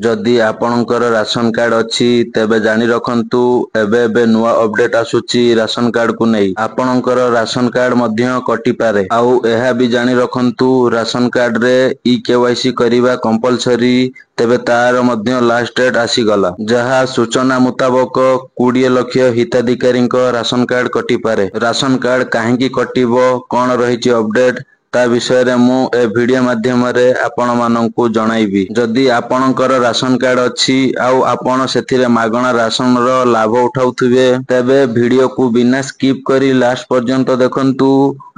ଯଦି ଆପଣଙ୍କର ration card ଅଛି, ତେବେ ଜାଣି ରଖନ୍ତୁ, ଏବେ ଏବେ ନୂଆ ଅପଡେଟ ଆସୁଛି ରାସନ କାର୍ଡକୁ ନେଇ। ଆପଣଙ୍କର ରାସନ କାର୍ଡ ମଧ୍ୟ କଟିପାରେ। ଆଉ ଏହା ବି ଜାଣି ରଖନ୍ତୁ, ରାସନ କାର୍ଡରେ ଇ କେୱାଇସି କରିବା କମ୍ପଲସରି। ତେବେ ତାର ମଧ୍ୟ ଲାଷ୍ଟ ଡେଟ୍ ଆସିଗଲା। ଯାହା ସୂଚନା ମୁତାବକ 20 ଲକ୍ଷ ହିତାଧିକାରୀଙ୍କ ରାସନ କାର୍ଡ କଟିପାରେ। ରାସନ କାର୍ଡ କାହିଁକି କଟିବ, କଣ ରହିଛି ଅପଡେଟ, ତା ବିଷୟରେ ମୁଁ ଏ ଭିଡିଓ ମାଧ୍ୟମରେ ଆପଣମାନଙ୍କୁ ଜଣାଇବି। ଯଦି ଆପଣଙ୍କର ରାସନ କାର୍ଡ ଅଛି ଆଉ ଆପଣ ସେଥିରେ ମାଗଣା ରାସନର ଲାଭ ଉଠାଉଥିବେ, ତେବେ ଭିଡିଓକୁ ବିନା ସ୍କିପ୍ କରି ଲାଷ୍ଟ ପର୍ଯ୍ୟନ୍ତ ଦେଖନ୍ତୁ।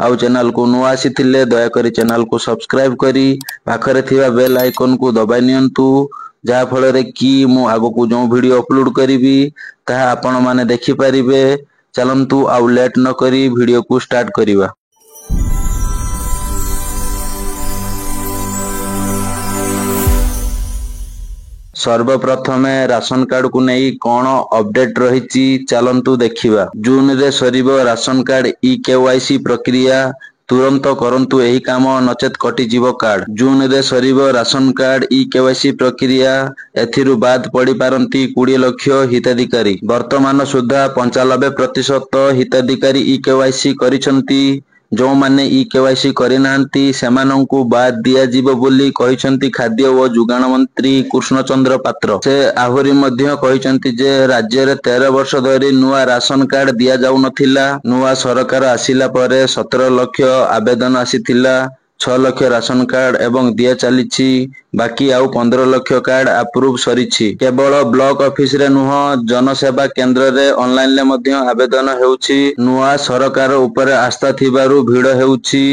ଆଉ ଚ୍ୟାନେଲକୁ ନୂଆ ଆସିଥିଲେ ଦୟାକରି ଚ୍ୟାନେଲକୁ ସବସ୍କ୍ରାଇବ କରି ପାଖରେ ଥିବା ବେଲ୍ ଆଇକନକୁ ଦବାଇ ନିଅନ୍ତୁ, ଯାହା ଫଳରେ କି ମୁଁ ଆଗକୁ ଯେଉଁ ଭିଡିଓ ଅପଲୋଡ କରିବି ତାହା ଆପଣମାନେ ଦେଖିପାରିବେ। ଚାଲନ୍ତୁ, ଆଉ ଲେଟ୍ ନ କରି ଭିଡିଓକୁ ଷ୍ଟାର୍ଟ କରିବା। ସର୍ବପ୍ରଥମେ ରାସନ କାର୍ଡକୁ ନେଇ କଣ ଅପଡେଟ ରହିଛି, ଚାଲନ୍ତୁ ଦେଖିବା। ଜୁନରେ ସରିବ ରାସନ କାର୍ଡ ଇ କେୱାଇସି ପ୍ରକ୍ରିୟା, ତୁରନ୍ତ କରନ୍ତୁ ଏହି କାମ, ନଚେତ କଟିଯିବ କାର୍ଡ। ଜୁନରେ ସରିବ ରାସନ କାର୍ଡ ଇ କେୱାଇସି ପ୍ରକ୍ରିୟା। ଏଥିରୁ ବାଦ ପଡ଼ିପାରନ୍ତି 20 ଲକ୍ଷ ହିତାଧିକାରୀ। ବର୍ତ୍ତମାନ ସୁଦ୍ଧା 95% ହିତାଧିକାରୀ ଇ କେୱାଇସି କରିଛନ୍ତି। ଯେଉଁମାନେ ଇ କେୱାଇସି କରିନାହାନ୍ତି, ସେମାନଙ୍କୁ ବାଦ ଦିଆଯିବ ବୋଲି କହିଛନ୍ତି ଖାଦ୍ୟ ଓ ଯୋଗାଣ ମନ୍ତ୍ରୀ କୃଷ୍ଣଚନ୍ଦ୍ର ପାତ୍ର। ସେ ଆହୁରି ମଧ୍ୟ କହିଛନ୍ତି ଯେ ରାଜ୍ୟରେ 13 ବର୍ଷ ଧରି ନୂଆ ରାସନ କାର୍ଡ ଦିଆଯାଉନଥିଲା। ନୂଆ ସରକାର ଆସିଲା ପରେ 17 ଲକ୍ଷ ଆବେଦନ ଆସିଥିଲା। 6 ଲକ୍ଷ ରାସନ କାର୍ଡ ଏବଂ ଦିଆ ଚାଲିଛି। ବାକି ଆଉ 15 ଲକ୍ଷ କାର୍ଡ ଆପ୍ରୁଭ ସରିଛି। କେବଳ ବ୍ଲକ ଅଫିସରେ ନୁହଁ, ଜନସେବା କେନ୍ଦ୍ରରେ ଅନଲାଇନରେ ମଧ୍ୟ ଆବେଦନ ହେଉଛି। ନୂଆ ସରକାର ଉପରେ ଆସ୍ଥା ଥିବାରୁ ଭିଡ ହେଉଛି।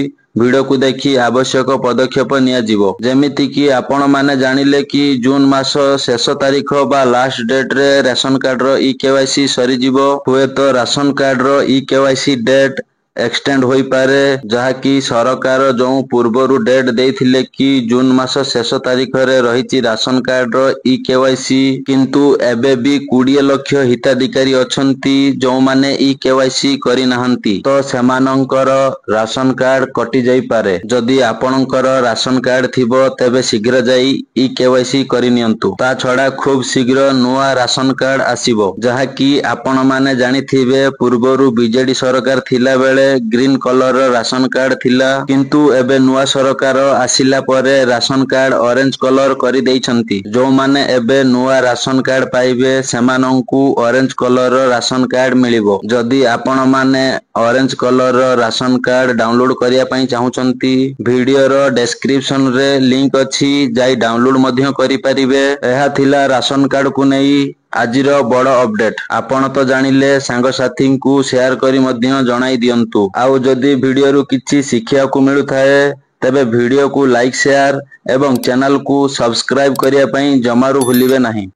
ଭିଡକୁ ଦେଖି ଆବଶ୍ୟକ ପଦକ୍ଷେପ ନିଆଯିବ। ଯେମିତିକି ଆପଣମାନେ ଜାଣିଲେ କି ଜୁନ ମାସ ଶେଷ ତାରିଖ ବା ଲାଷ୍ଟ ଡେଟରେ ରାସନ କାର୍ଡର ଇ କେୱାଇସି ସରିଯିବ। ହୁଏତ ରାସନ କାର୍ଡର ଇ କେୱାଇସି ଡେଟ୍ ଏକ୍ସଟେଣ୍ଡ ହୋଇପାରେ, ଯାହାକି ସରକାର ଯେଉଁ ପୂର୍ବରୁ ଡେଟ୍ ଦେଇଥିଲେ କି ଜୁନ ମାସ ଶେଷ ତାରିଖରେ ରହିଛି ରାସନ କାର୍ଡର ଇ କେୱାଇସି। କିନ୍ତୁ ଏବେ ବି 20 ଲକ୍ଷ ହିତାଧିକାରୀ ଅଛନ୍ତି ଯେଉଁମାନେ ଇ କେୱାଇସି କରିନାହାନ୍ତି, ତ ସେମାନଙ୍କର ରାସନ କାର୍ଡ କଟିଯାଇପାରେ। ଯଦି ଆପଣଙ୍କର ରାସନ କାର୍ଡ ଥିବ, ତେବେ ଶୀଘ୍ର ଯାଇ ଇ କେୱାଇସି କରିନିଅନ୍ତୁ। ତା ଛଡା ଖୁବ ଶୀଘ୍ର ନୂଆ ରାସନ କାର୍ଡ ଆସିବ, ଯାହାକି ଆପଣମାନେ ଜାଣିଥିବେ, ପୂର୍ବରୁ ବିଜେଡି ସରକାର ଥିଲା ବେଳେ ଗ୍ରୀନ କଲରର ରାସନ କାର୍ଡ ଥିଲା। କିନ୍ତୁ ଏବେ ନୂଆ ସରକାର ଆସିଲା ପରେ ରାସନ କାର୍ଡ ଅରେଞ୍ଜ କଲର କରିଦେଇଛନ୍ତି। ଯେଉଁମାନେ ଏବେ ନୂଆ ରାସନ କାର୍ଡ ପାଇବେ, ସେମାନଙ୍କୁ ଅରେଞ୍ଜ କଲରର ରାସନ କାର୍ଡ ମିଳିବ। ଯଦି ଆପଣମାନେ ଅରେଞ୍ଜ କଲରର ରାସନ କାର୍ଡ ଡାଉନଲୋଡ କରିବା ପାଇଁ ଚାହୁଁଛନ୍ତି, ଭିଡିଓର ଡେସ୍କ୍ରିପସନରେ ଲିଙ୍କ ଅଛି, ଯାଇ ଡାଉନଲୋଡ ମଧ୍ୟ କରିପାରିବେ। ଏହା ଥିଲା ରାସନ କାର୍ଡକୁ ନେଇ ଆଜିର ବଡ ଅପଡେଟ। ଆପଣ ତ ଜାଣିଲେ, ସାଙ୍ଗସାଥୀଙ୍କୁ ସେୟାର କରି ମଧ୍ୟ ଜଣାଇ ଦିଅନ୍ତୁ। ଆଉ ଯଦି ଭିଡିଓରୁ କିଛି ଶିଖିବାକୁ ମିଳୁଥାଏ, ତେବେ ଭିଡିଓକୁ ଲାଇକ୍, ସେୟାର ଏବଂ ଚ୍ୟାନେଲକୁ ସବସ୍କ୍ରାଇବ କରିବା ପାଇଁ ଜମାରୁ ଭୁଲିବେ ନାହିଁ।